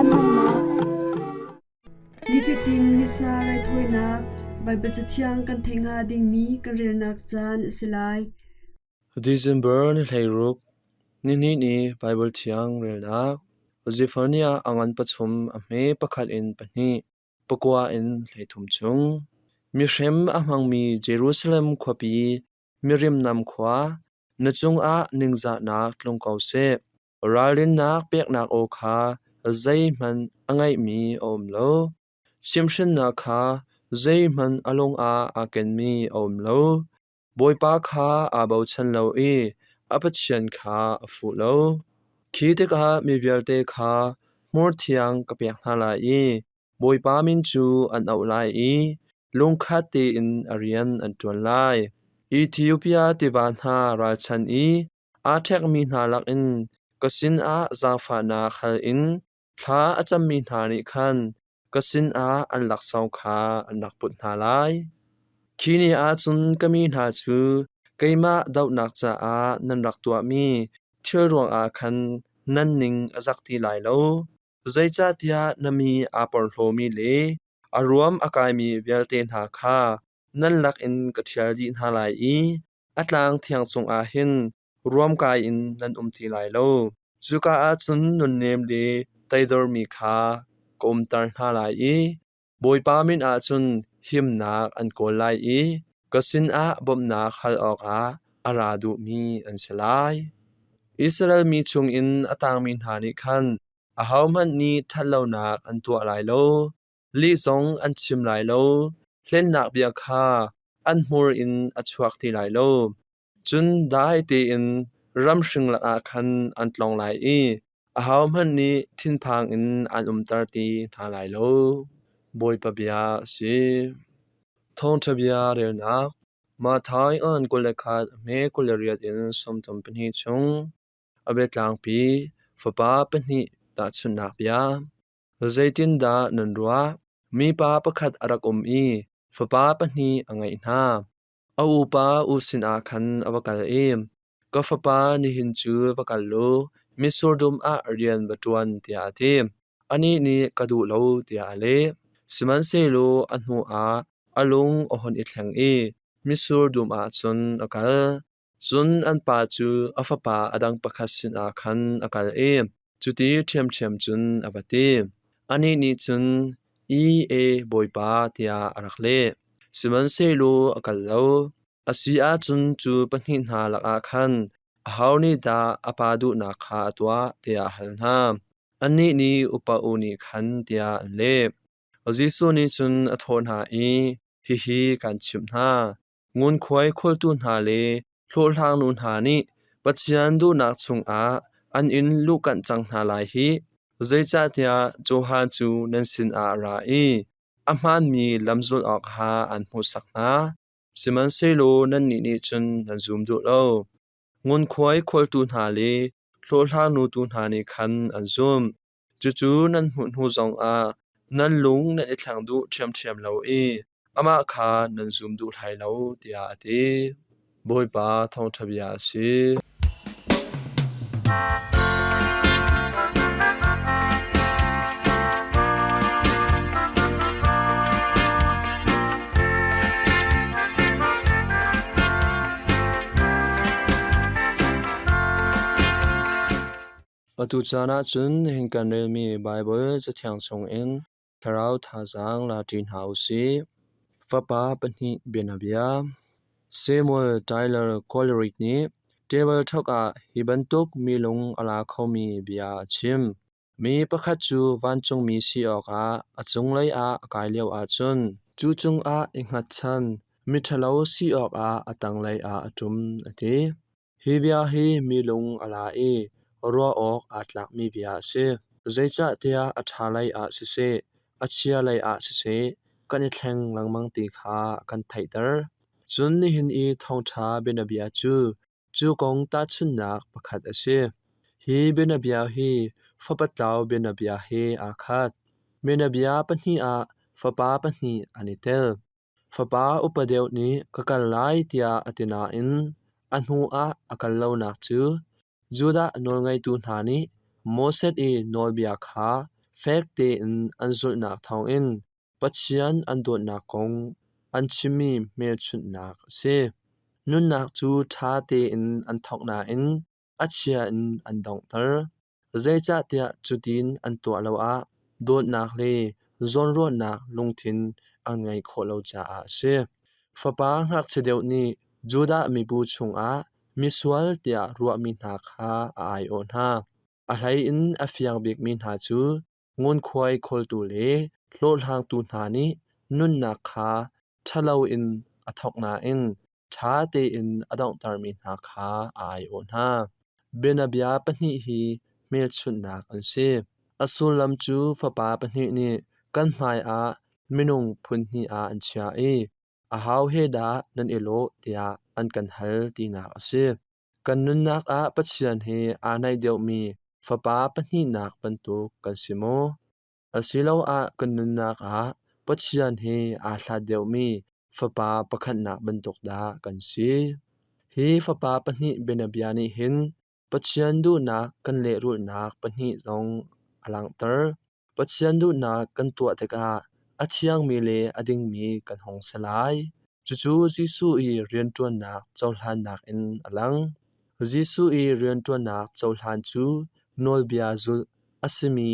Caan hmannak. Nifatin Missa raithawinak Baibal Cathiang kan theih hnga dingmi kan relnak caan a si lai. December ni 16, nihnih ni Baibal Thiang relnak Zephaniah a ngan pachum a hme pakhat in pahnih, pakua in 13 chung. Mihrem a hmangmi Jerusalem khuapi mirimnam khua, na cungah ningzahnak tlung ko seh. Ralrinnak peknak aw kha zeihmanh a ngaihmi a um lo. Chimhhrinnak kha zeihmanh a lung ah aa kenmi a um lo. Bawipa kha aa bochan lo i a Pathian kha a fuh lo. Khi tikah mi vialte kha hmurthiang ka pek hna lai i Bawipa min cu an auh lai i lungkhat tein a rian an ṭuan lai. Ethiopia tiva hna ralchan i aa ṭhekmi hna lakin ka sinah zaangfahnak hal in thla a cammi hna nih khan ka sinah an laksawng kha an rak put hna lai. Khi ni ah cun ka mi hna cu keimah dohnak caah nan rak tuahmi thil ruangah khan nan ning a zak ti lai lo. Zeicahtiah na mi aa porhlawmi le a ruam a kaimi vialte hna kha nan lakin ka ṭhial dih hna lai i a tlang thiang cungah hin ruamkai in nan um ti lai lo. Cuka ah cun nunnem le teidormi kha ka umter hna lai i Bawipa min ah cun himnak an kawl lai i ka sinah bawmhnak hal awkah a ra duhmi an si lai. Israel mi chungin a tangmi hna nih khan ahohmanh nih ṭhatlonak an tuah lai lo, lih zong an chim lai lo, hlennak bia kha an hmur in a chuak ti lai lo. Cun dai tein ramhring lakah khan an tlong lai i ahohmanh nih thinphang in an umter ti hna lai lo. Bawipa bia a si. Thawngṭha bia relnak Matthai an 21 hme 28 in 32 chung a biatlangpi fapa pahnih tahchunhnak bia. Zeitindah nan ruah? Mipa pakhat a rak um i fapa pahnih a ngeih hna. A upa u sinah khan a va kal i, “Ka fapa, nihin cu va kal law mitsur dum ah rian va ṭuan,” tiah a ti. Anih nih, “Ka duh lo,” tiah a leh. Sihmanhsehlaw a hnuah a lung a hun i thleng i mitsur dum ah cun a kal. Cun an pa cu a fapa a dang pakhat sinah khan a kal i cuti ṭhiamṭhiam cun a va ti. Anih nih cun, “I e, bawipa,” tiah a rak leh. Sihmanhsehlaw a kal lo. A si ahcun cu pahnih hna lakah khan aho nih dah a pa duhnak kha a tuah, tiah a hal hna. Annih nih upa u nih khan tiah an leh. Jesuh nih cun a thawh hna i, “Hihi kaan chimh hna: Ngunkhuai khawltu hna le hlawhhlangnu hna nih Pathian duhnak chungah an in luhkanh cang hna lai hih. Zeicahtiah Johan cu nan sinah a ra i a hmaanmi lam zulh awkah aan hmuhsak hna, sihmanhsehlaw nannih nih cun nan zum duh lo. Ngunkhuai khawltu hna le hlawhhlangnu tu hna nih khan an zumh. Cucu nan hmuh hnu zongah nan lung nan i thleng duh ṭhiamṭhiam lo i amah kha nan zum duh hlai lo, tiah a ti. Bawipa thawngṭha bia a si. Atu caan ahcun nihin kan relmi Baibal Cathiang chungin thlarau thazaang la ṭi hna u sih. Fapa pahnih bianabia. Samuel Tyler Coleridge nih table thok ah hi bantuk mi lung a la khomi bia a chim. Mi pakhat cu vancungmi si awkah a cunglei ah a kai lio ahcun cu cungah i hngatchan miṭhalo si awkah a tanglei ah a ṭum a ti. Hi bia hi mi lung a la i ruah awk aa tlakmi bia a si. Zeicahtiah a ṭha lei ah siseh, a chia lei ah siseh, kan i thleng lengmang ti kha a kan theihter. Cun nihin i thawngṭha bianabia cu cu kong tahchunhnak pakhat a si. Hi bianabia hi fapa tlau bianabia he aa khat. Bianabia pahnih ah fapa pahnih an i tel. Fapa upa deuh nih ka kal lai tiah a ti nain a hnuah a kal lonak cu Judah nawlngeitu hna nih Moses i nawlbia kha fek tein an zulhnak thawngin Pathian an dawtnak kong an chimmi hmelchunhnak a si. Nunnak cu ṭha tein an thawk nain a chia in an donghter. Zeicahtiah cutin an tuah lo ah dawtnak le zawnruahnak lungthin an ngeih khawh lo caah a si. Fapa ngakchia deuh nih Judah mibu chungah misual tiah ruahmi hna kha a aiawh hna. A hleiin a fiang bikmi hna cu ngunkhuai khawltu le hlawhhlangtu hna nih nunnak kha ṭhalo in a thawk nain ṭha tein a donghtermi hna kha a aiawh hna. Bianabia pahnih hi hmelchunhnak an si. A sullam cu fapa pahnih nih kan hmaiah minung phun hnih ah an chiah i aho he dah nan i lawh tiah an kan hal tinak a si. Kan nunnak ah Pathian he aa naih deuhmi fapa pahnihnak bantuk kan si maw? Asiloah kan nunnak ah Pathian he aa hlat deuhmi fapa pakhatnak bantuk dah kan si? Hi fapa pahnih bianabia nih hin Pathian duhnak kan lehrulhnak pahnih zong a langhter. Pathian duhnak kan tuah tikah a thiangmi le a dingmi kan hung si lai. Cucu Jesuh i rianṭuannak cohlannak in a lang. Jesuh i rianṭuannak cohlan cu nawlbia zulh a simi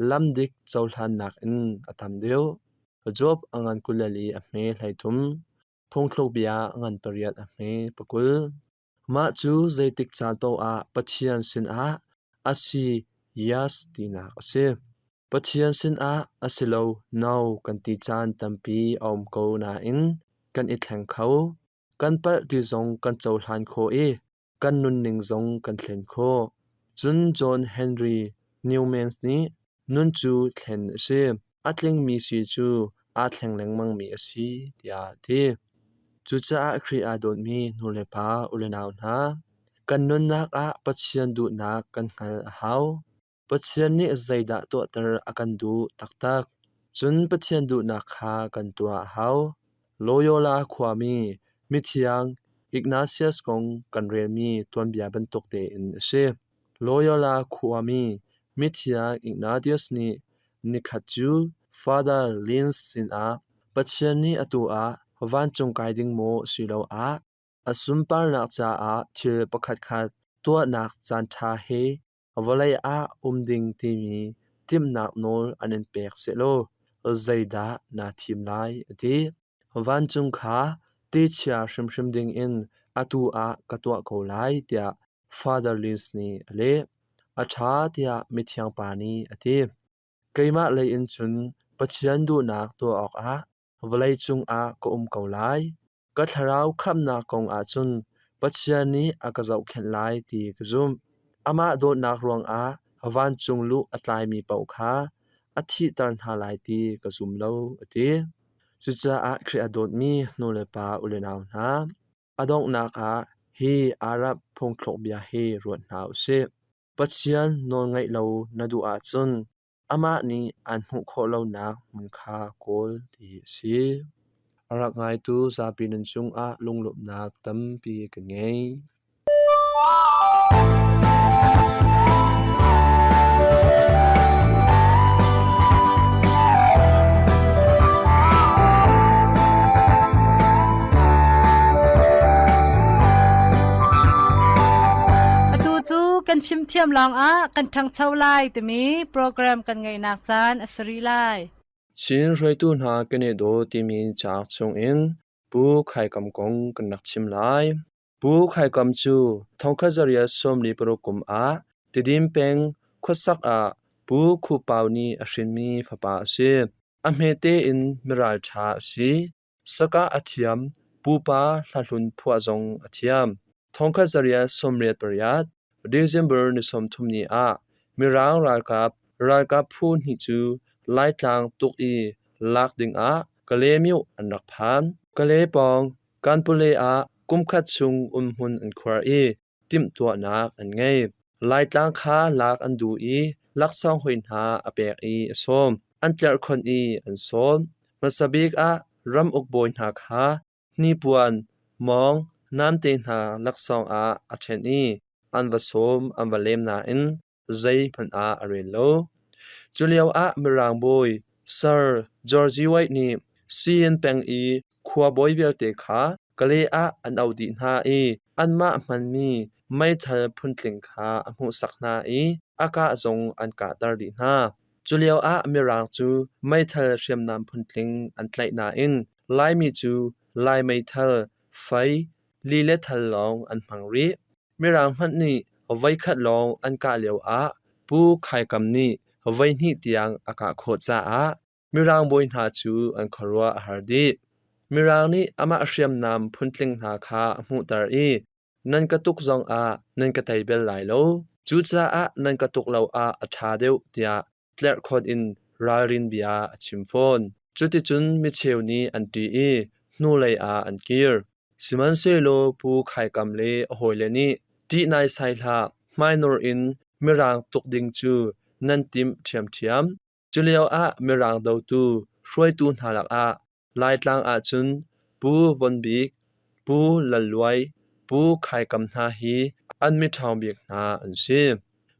lam dik cohlannak in a tam deuh. Job a ngan 24 a hme 13, Phungthlukbia a ngan 8 a hme 20. Mah cu zeitik caan paohah Pathian sinah a si yes tinak a si. Pathian sinah a si lo no kan ti caan tampi a um ko nain kan i thleng kho. Kan palh ti zong kan cohlan khawh i kan nunning zong kan thlen khawh. Cun John Henry Newman nih nun cu thlen a si. A tlingmi si cu aa thleng lengmangmi a si tiah a ti. Cucaah Khrih aa dawtmi nulepa ulenau hna, kan nunnak ah Pathian duhnak kan hngalh a hau. Pathian nih zeidah tuahter a kan duh taktak? Cun Pathian duhnak kha kan tuah a hau. Loyola khuami mithiang Ignatius kong kan relmi tuanbia bantuk tein a si. Loyola khuami mithiang Ignatius nih nikhat cu Father Lins sinah Pathian nih atu ah vancung kai ding maw asiloah a sunparnak caah thil pakhatkhat tuahnak caanṭha he vawlei ah um ding timi timhnak nawl an in pek sehlaw zeidah naa thim lai a ti. Vancung kha techia hrimhrim dingin atu ah ka tuah ko lai tiah Father Lins nih a leh. A ṭha tiah mithiang pa nih a ti. Keimah lei in cun Pathian duhnak tuah awkah vawleicung ah ka um ko lai. Ka thlarau khamhnak kong ahcun Pathian nih a ka zohkhenh lai ti ka zumh. Amah dawtnak ruangah vancung luh a tlaimi paoh kha a thihter hna lai ti ka zum lo, a ti. Cucaah Khrih a dawtmi nulepa ulenau hna, a donghnak ah hi Arab phungthluk bia hi ruat hna u sih. Pathian nawlngaih lo na duh ahcun Amah nih aan hmuh khawh lonak hmun kha kawl ti a si. A rak ngaitu zapi nan cungah lunglawmhnak tampi ka ngei. Atu cu kan fimthiam lawngah kan ṭhangcho lai timi program kan ngeihnak caan a si rih lai. Chin hruaitu hna kan i daw timi cauk chungin Pu Khai Kam kong kan rak chim lai. Pu Khai Kam cu thongkhat zariat 46 kum ah Tidim peng khuasak ah Pu Khu Pau nih a hrinmi fapa a si. A hmete in miralṭha a si. Sakah a thiam, pupa hlahlun phuah zong a thiam. Thongkhat zariat 88, December ni 30 ni ah Mirang ralkap ralkap phu hnih cu Laitlang tuk i lak dingah Kalaymyo an rak phan. Kalay pawng Kanpule ah kumkhat chung umhmun an khuar i timhtuahnak an ngei. Laitlang kha lak an duh i laksawng hoi hna a pek i a sawm. An tlerhkhonh i an sawm. Hmasa bik ah ramuk bawi hna kha hnipuan, mawng, namte hna laksawng ah a ṭhen i an va sawm an va lem nain zeihmanh ah a rel lo. Culio ah Mirang bawi Sir George White nih Siyin peng i khuabawi vialte kha Kale ah an auh dih hna i anmah hmanmi meithal phuntling kha a hmuhsak hna i a kah zong an kahter dih hna. Culio ah Mirang cu meithal hriamnam phuntling an tlaih nain Laimi cu Lai meithal, fei, li le thal lawng an hmang rih. Mirang hmanh nih voikhat lawng an kah lioah Pu Khai Kam nih voihnih tiang a kah khawh caah Mirang bawi hna cu an khuaruah a har dih. Mirang nih amah hriamnam phuntling hna kha a hmuhter i nan ka tuk zongah nan ka tei bel lai lo. Cucaah nan ka tuk lo ah a ṭha deuh tiah tlerhkhawt in ralrin bia a chim fawn. Cuticun micheu nih an ṭih i hnulei ah an kir. Sihmanhsehlaw Pu Khai Kam le a hawile nih ṭih naisai hlah, hmainawr in Mirang tuk ding cu nan timh ṭhiamṭhiam. Culio ah Mirang dotu hruaitu hna lakah Laitlang ahcun Pu Von Bik, Pu Lal Luai, Pu Khai Kam hna hi an miṭhawng bik hna an si.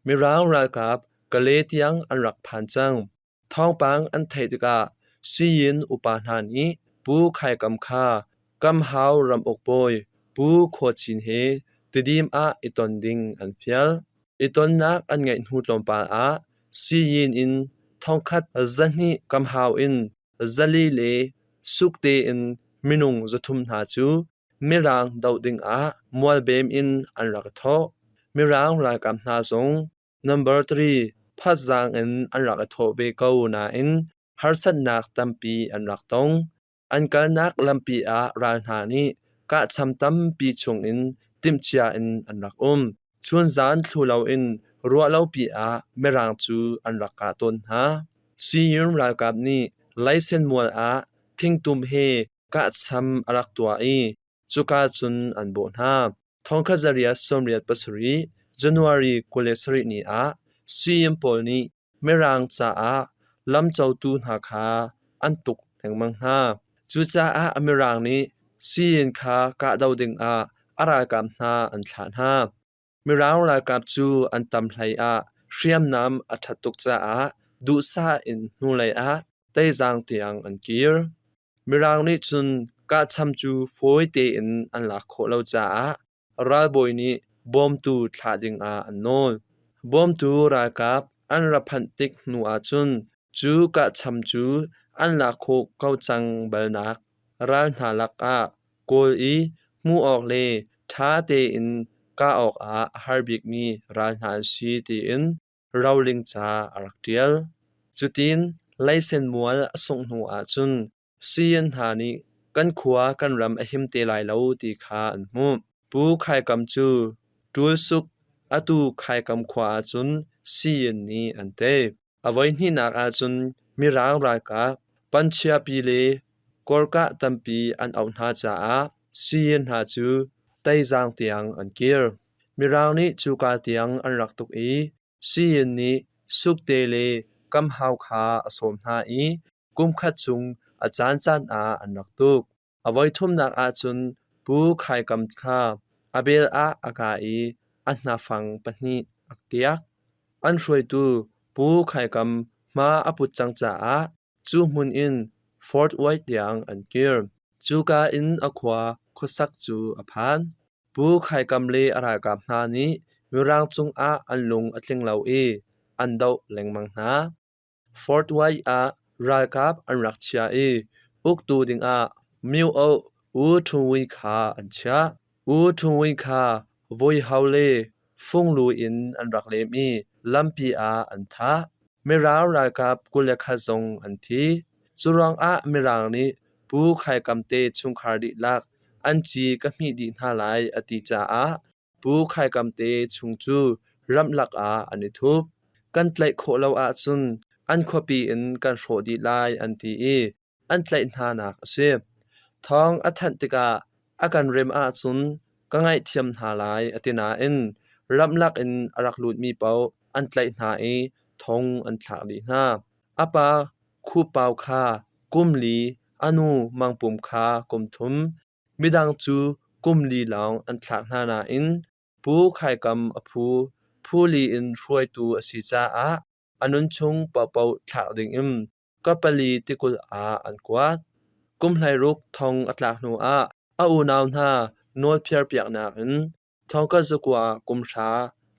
Mirang ralkap Kale tiang an rak phan cang. Thawngpang an theih tikah Siyin upa hna nih Pu Khai Kam kha Kamhau ramuk bawi Pu Khua Cin he Tidim ah i ton ding an fial. I tonnak an ngeih hnu tlawmpal ah Siyin in thongkhat 200 Kamhau in 400 le sukte in minung 300 hna cu Mirang doh dingah mualbem in an rak i thawh. Mirang ralkap hna zong number 3 phatzaang in an rak i thawh ve ko nain harsatnak tampi an rak tong. An kalnak lampi ah ral hna nih kahcham tampi chungin timhcia in an rak um. Chunzan thlu loin ruahlopi ah Mirang cu an rak kah tawn hna. Siyun ralkap nih Leisen mual ah thingtum he kahcham a rak tuah i cuka cun an bawh hna. Thongkhat zariat 87 January 27 ni ah Siyun pawl nih Mirang caah lamcotu hna kha an tuk lengmang hna. Cucaah Mirang nih Siyin kha kahdo dingah a ralkap hna an thlah hna. Mirang ralkap cu an tam hleiah hriamnam a ṭhat tuk caah duhsah in hnulei ah Teizaang tiang an kir. Mirang nih cun kahcham cu fawi tein an lak khawh lo caah ralbawi nih bawmtu thlah dingah an nawl. Bawmtu ralkap an ra phanh tik hnu ahcun cu kahcham cu an lak khawh ko cang balnak ral hna lakah kawl i hmuh awk le ṭha tein kah awkah a har bikmi ral hna an si tiin roling ca a rak ṭial. Cutin leisen mual a sungh hnu ahcun Siyin hna nih kan khua kan ram a him te lai lo ti kha an hmuh. Pu Khai Kam cu Ṭulsuk atu Khai Kam khua ahcun Siyin nih an tei. A voihnihnak ahcun Mirang ralkap Panchiapi le Kawlkah tampi an auh hna caah Siyin hna cu Teizaang tiang an kir. Mirang nih cuka tiang an rak tuk i Siyin nih Sukte le Kamhau kha a sawm hna i kumkhat chung a caancaan ah an rak tuk. A voithumnak ahcun Pu Khai Kam kha a bel ah a kah i a hnafang pahnih a kiak. An hruaitu Pu Khai Kam hma a put cang caah cu hmun in Fort White tiang an kir. Cuka in a khua khuasak cu a phan. Pu Khai Kam le a ralkap hna nih Mirang cungah an lung a tling lo i an doh lengmang hna. Fort White ah ralkap an rak chia i uktu dingah Myo-oh U Htun kha an chiah. U Htun kha vuihau le funglu in an rak lem i lampi ah an thah. Mirang ralkap 21 zong an thi. Curuangah Mirang nih Pu Khai Kam te chungkhar dihlak an ci ka hmih dih hna lai a ti caah Pu Khai Kam te chung cu ramlak ah an i thup. Kan tlaih khawh lo ahcun an khuapi in kan hrawh dih lai an ti i an tlaih hnanak a si. Thawng a thanh tikah a kan rem ahcun ka ngaihthiam hna lai a ti nain ramlak in a rak lutmi paoh an tlaih hna i thong an thlak dih hna. A pa Khupau kha kum li, a nu Mangpum kha kum thum, Midang cu kum li lawng an thlak hna nain Pu Khai Kam a phu, phu li in hruaitu a si caah a nunchung paohpaoh thlak dingin kapali tikulh ah an kuat. Kum 16 thong a tlak hnuah a unau hna nawlphiarpiaknak in thongkhat zakua kum hra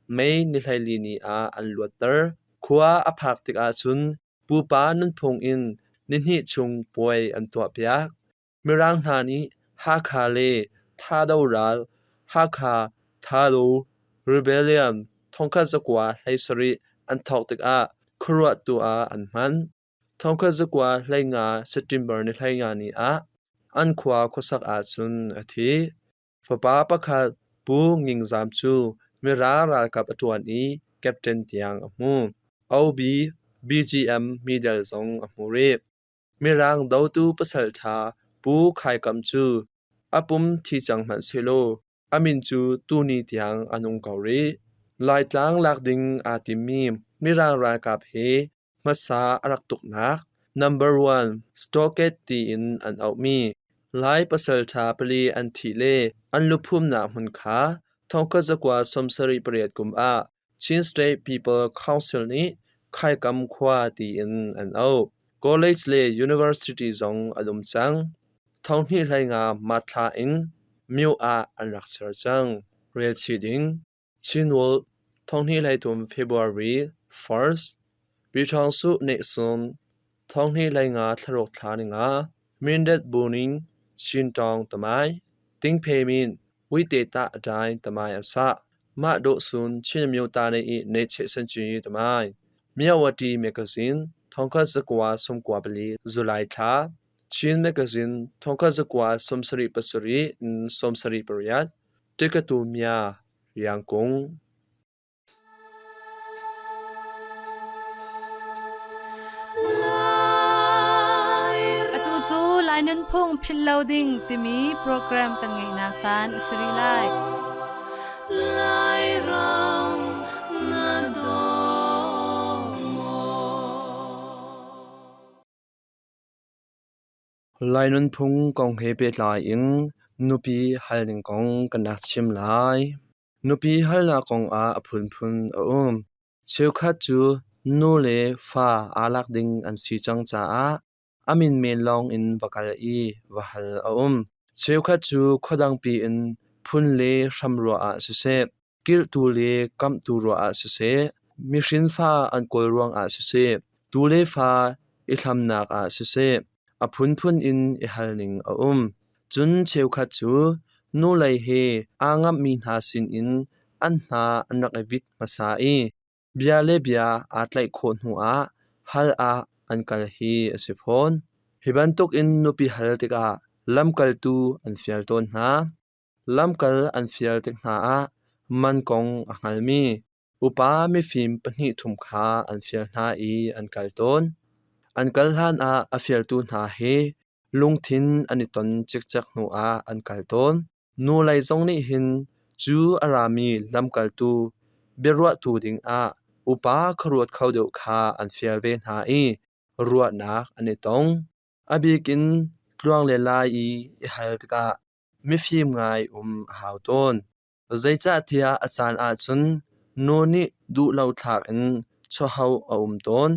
May ni 14 ni ah an luatter. Khua a phak tikah cun pupa nunphung in nihnih chung puai an tuahpiak. Mirang hna nih Hakha le Thado ral Hakha Thado Rebellion 1917 an thawk tikah khuaruahtu ah an hman. 1915 September ni 15 ni ah an khua khuasak ahcun a thi. Fapa pakhat Pu Nging Zam cu Mirang ralkap a ṭuan i captain tiang a hmu. OB BGM medal zong a hmu rih. Mirang dotu pasalṭha Pu Khai Kam cu a pum thi cang hmanh sehlaw a min cu tuni tiang a nung ko rih. Laitlang lak ding aa timmi Mirang ralkap he hmasa a rak tuknak Number One Stockade tiin an auhmi Lai pasalṭha pali an thih le an luphumnak hmun kha 1978 kum ah Chin State People Council nih Khaikam khua tiin an auh. College le university zong an um cang. 2015 March thla in Myo ah an rak ser cang. Relchih ding Chin World 2023 February 1st Pyiṭhawngsuh Nehsun 2025 thlaruk thla ninga Mindat Buning Chin Tawng Tamai Tingphe Min Uite tah a dai tamai a sah. Mah dawhsun Chin Amyota nih i nehcheh sanci tamai. Myawaddy Magazine 1994 July thla Chin Magazine 1977 in 78 Tikatu Mya Riangkung. Atu cu Lai Nunphung Philh Lo Ding timi program kan ngeihnak caan a si rih lai. Lai nunphung kong he pehtlai in nupi halning kong kan rak chim lai. Nupi halnak kongah a phunphun a um. Cheukhat cu nu le fa aa lak ding an si cang caah a min men lawng in va kal i va hal a um. Cheukhat cu khuadangpi in phun le hram ruah ah siseh, kilhtu le kamhtu ruah ah siseh, mihrinfa an kawl ruangah siseh, tu le fa i hlamnak ah siseh, a phunphun in i halning a um. Cun cheukhat cu nulei he aa ngamhmi hna sinin an hna an rak i vit hmasa i bia le bia aa tlaih khawh hnuah hal ah an kal hi a si fawn. Hi bantukin nupi hal tikah lamkaltu an fial tawn hna. Lamkal an fial tik hna ah man kong a hngalmi Upa mifim pahnih thum kha an fial hna i an kal tawn. An kal hlanah a fialtu hna he lungthin an i ton cikcek hnuah an kal tawn. Nu lei zong nih hin cu a rami lamkaltu biaruahtu dingah upa khuaruat kho deuh kha an fial ve hna i ruahnak an i tong. A bik in tluang le lai i i hal tikah mifim ngai um a hau tawn. Zeicahtiah a caan ahcun nu nih duh lo thlak in chawhauh a um tawn.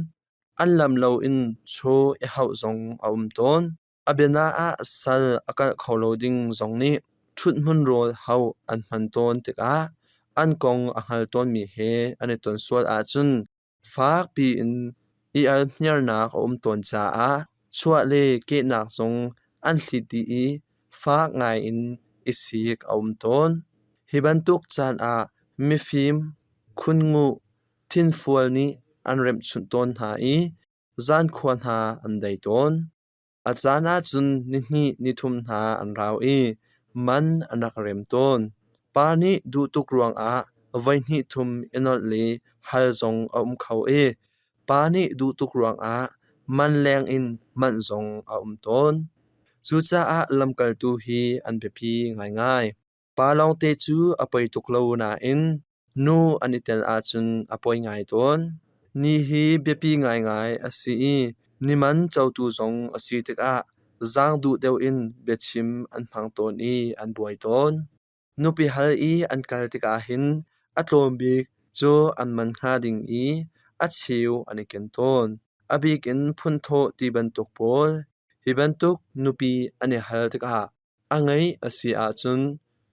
An lam loin chaw i hauh zong a um tawn. A biana ah sal a kalh kho lo ding zong nih ṭhuthmun rawl hauh an hman tawn tikah an kong a hngal tawnmi he an i ton sual ahcun Fakpi in i alhniarnak a um tawn caah chuah le kehnak zong an hlit dih i fak ngaiin i sik a um tawn. Hi bantuk caan ah mifim, khunguh, thinfual nih an remhchunh tawn hna i zankhua hna an dei tawn. A caan ahcun nihnih nithum hna an rau i man an rak rem tawn. Pa nih duh tuk ruangah voihnih thum i nolh le hal zong a um kho i pa nih duh tuk ruangah man leng in manh zong a um tawn. Cucaah lamkaltu hi an biapi ngaingai. Pa lawngte cu a poi tuk lo nain nu an i tel ahcun a poi ngai tawn. Ni hi biapi ngaingai a si i niman cotu zong a si tikah zaang duh deuh in biachim an hmang tawn i an buai tawn. Nupi hal i an kal tikah hin a tlawm bik cu an man hnga ding i a cheu an i ken tawn. A bik in phunthawh ti bantuk pawl. Hi bantuk nupi an i hal tikah a ngeih a si ahcun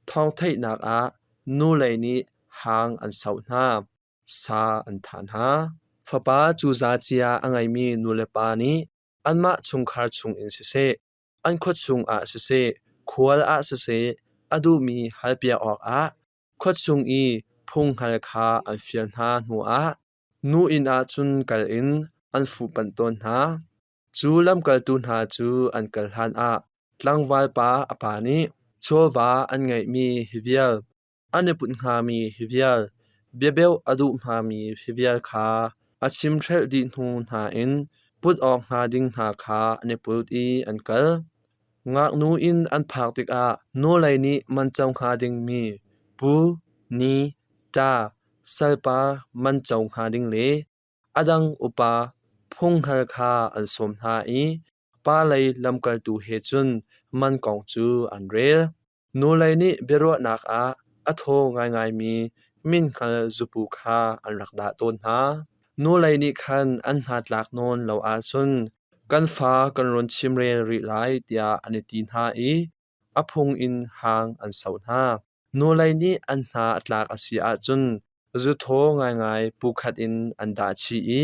thawngtheihnak ah nu lei nih hang an soh hna, sa an thah hna. Fapa cuza cia a ngeimi nulepa nih anmah chungkhar chungin siseh, an khuachung ah siseh, khual ah siseh a duhmi halpiak awkah khuachung i phunghngal kha an fial hna hnuah nu inn ah cun kal in an fuhpanh tawn hna. Cu lamkaltu hna cu an kal hlanah tlangval pa a pa nih chawva an ngeihmi hi vial, an i put hngami hi vial, biabeuh a duh hngami hi vial kha a chimhrelh dih hnu hna in put awk hnga ding hna kha an i put i an kal. Ngaknu inn an phak tikah nu lei nih man co hnga dingmi pu, ni, ṭa, salpa man co hnga ding le a dang upa phunghngal kha an sawm hna i pa lei lamkaltu he cun man kong cu an rel. Nu lei nih biaruahnak ah a thaw ngaingaimi minhngal zupu kha an rak dah tawn hna. Nu lei nih khan an hnatlak nawn lo ahcun kan fa kan run chimrel rih lai tiah an i ti hna i a phung in hang an soh hna. Nu lei nih an hna a tlak a si ahcun zuthaw ngaingai pu khat in an dah chih i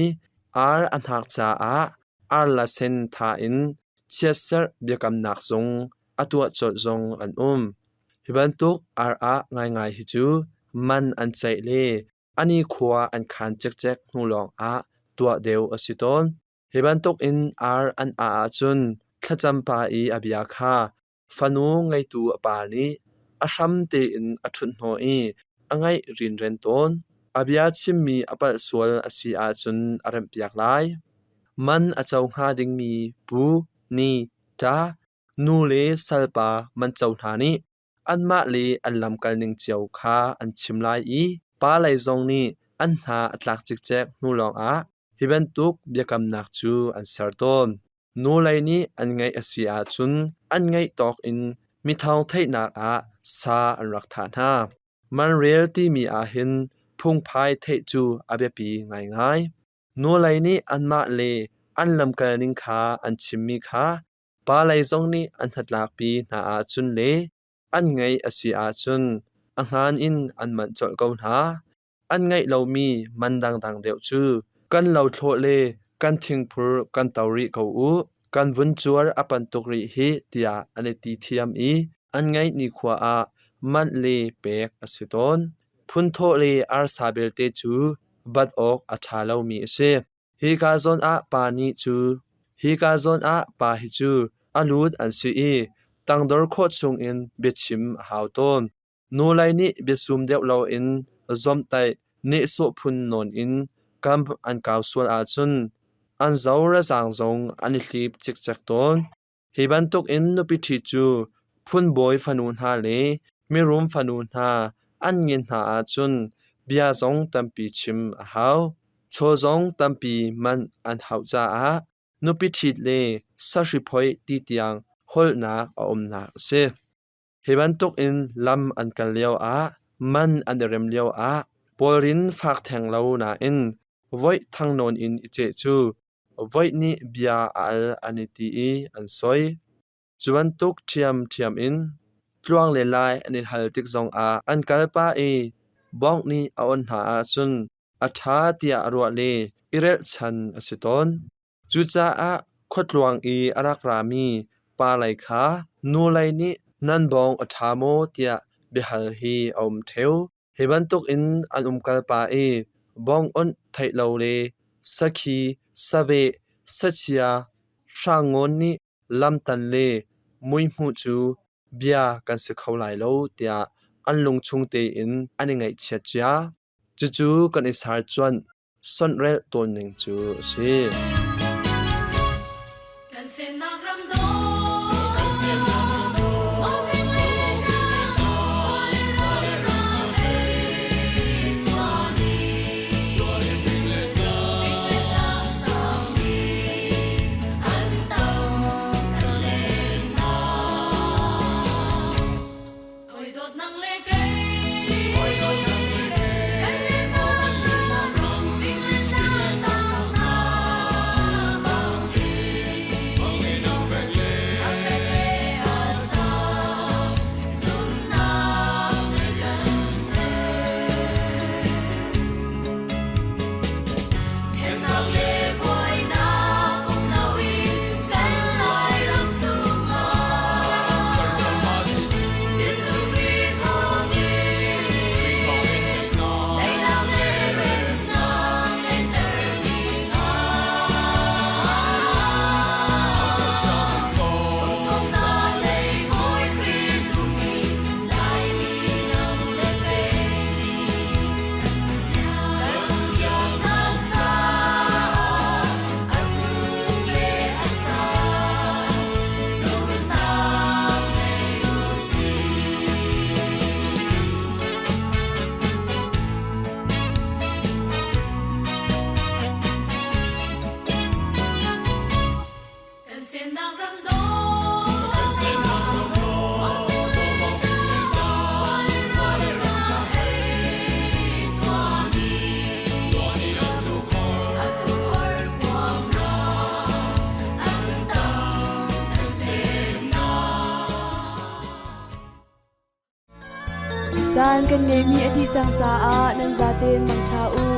ar a hnak caah arla sen tha in chiatserh biakamnak zong a tuah colh zong an um. Hi bantuk ar ah ngaingai hi cu man an ceih le a nikhua an khan cikcek hnu lawngah tuah deuh a si tawn. Hi bantuk in ar an ah ahcun thlacam pa i a bia kha fanu ngeitu a pa nih a hram tein a ṭhut hnawh i a ngaih rinren tawn. A bia chimmi a palh sual a si ahcun a remhpiak lai. Man a co hnga dingmi pu, ni, ṭa, nu le salpa man co hna nih anmah le an lamkal ning cio kha an chim lai i pa lei zong nih an hna a tlak cikcek hnu lawngah hi bantuk biakamnak cu an ser tawn. Nu lei nih an ngeih a si ahcun an ngeih tawk in mithawng theihnak ah sa an rak thah hna. Manrel timi ahhin phungphai theih cu a biapi ngaingai. Nu lei nih anmah le an lamkal ning kha an chimmi kha pa lei zong nih an hnatlakpi hna ahcun le an ngeih a si ahcun a hngan in an manh colh ko hna. An ngeih lomi man dangdang deuh cu kan lothlawh le kan thingphur kan to rih ko u, kan vun cuar a pan tuk rih hih tiah an i ti thiam i an ngeih nikhua ah manh le pek a si tawn. Phunthawh le arsa belte cu bat awk a ṭha lomi a si. Hika zawn ah pa nih cu hika zawn ah pa hi cu a lut an si i tangdor khawh chungin biachim a hau tawn. Nu lei nih biasum deuh loin zawmhtaih nehsawh phun nawn in kam an kau sual ahcun an zo le zaang zong an i hlip cikcek tawn. Hi bantukin nupi ṭhi cu phunbawi fanu hna le mirum fanu hna an ngen hna ahcun bia zong tampi chim a hau. Chaw zong tampi manh an hauh caah nupi ṭhit le sahri phoih ti tiang holhnak a umnak a si. Hi bantukin lam an kal lioah man an i rem lioah pawlrin fak theng lo nain voih thang nawn in i ceh cu voih nih bia a al an i ti i an soi. Cu bantuk ṭhiamṭhiam in tluang le lai an i hal tik zongah an kal pah i bawngh nih a on hna ahcun a ṭha tiah ruah le i relhchan a si tawn. Cucaah khuatluang i a rak rami pa lei kha nu lei nih nan bawng a ṭha maw tiah biahal hi a um ṭheo. Hi bantukin an umkal pah i bawng onh theih lo le sakhi, saveh, sachia, hrangngawn nih lamtan le muihmuh cu bia kan si kho lai lo tiah an lungchung tein an i ngaihchiat cia. Cucu kan i sarcuanh sonhrelh tawnning cu a si. Kan semnak ram dawt Ofing le tlang Kawlram ka hei chuan i Fing le tlang sang ni an tang kan len hna Hoi dawt nang le kei Kan le ram fing le tlang Caan kan ngeihmi a dih cang caah nan zaten mangṭha u.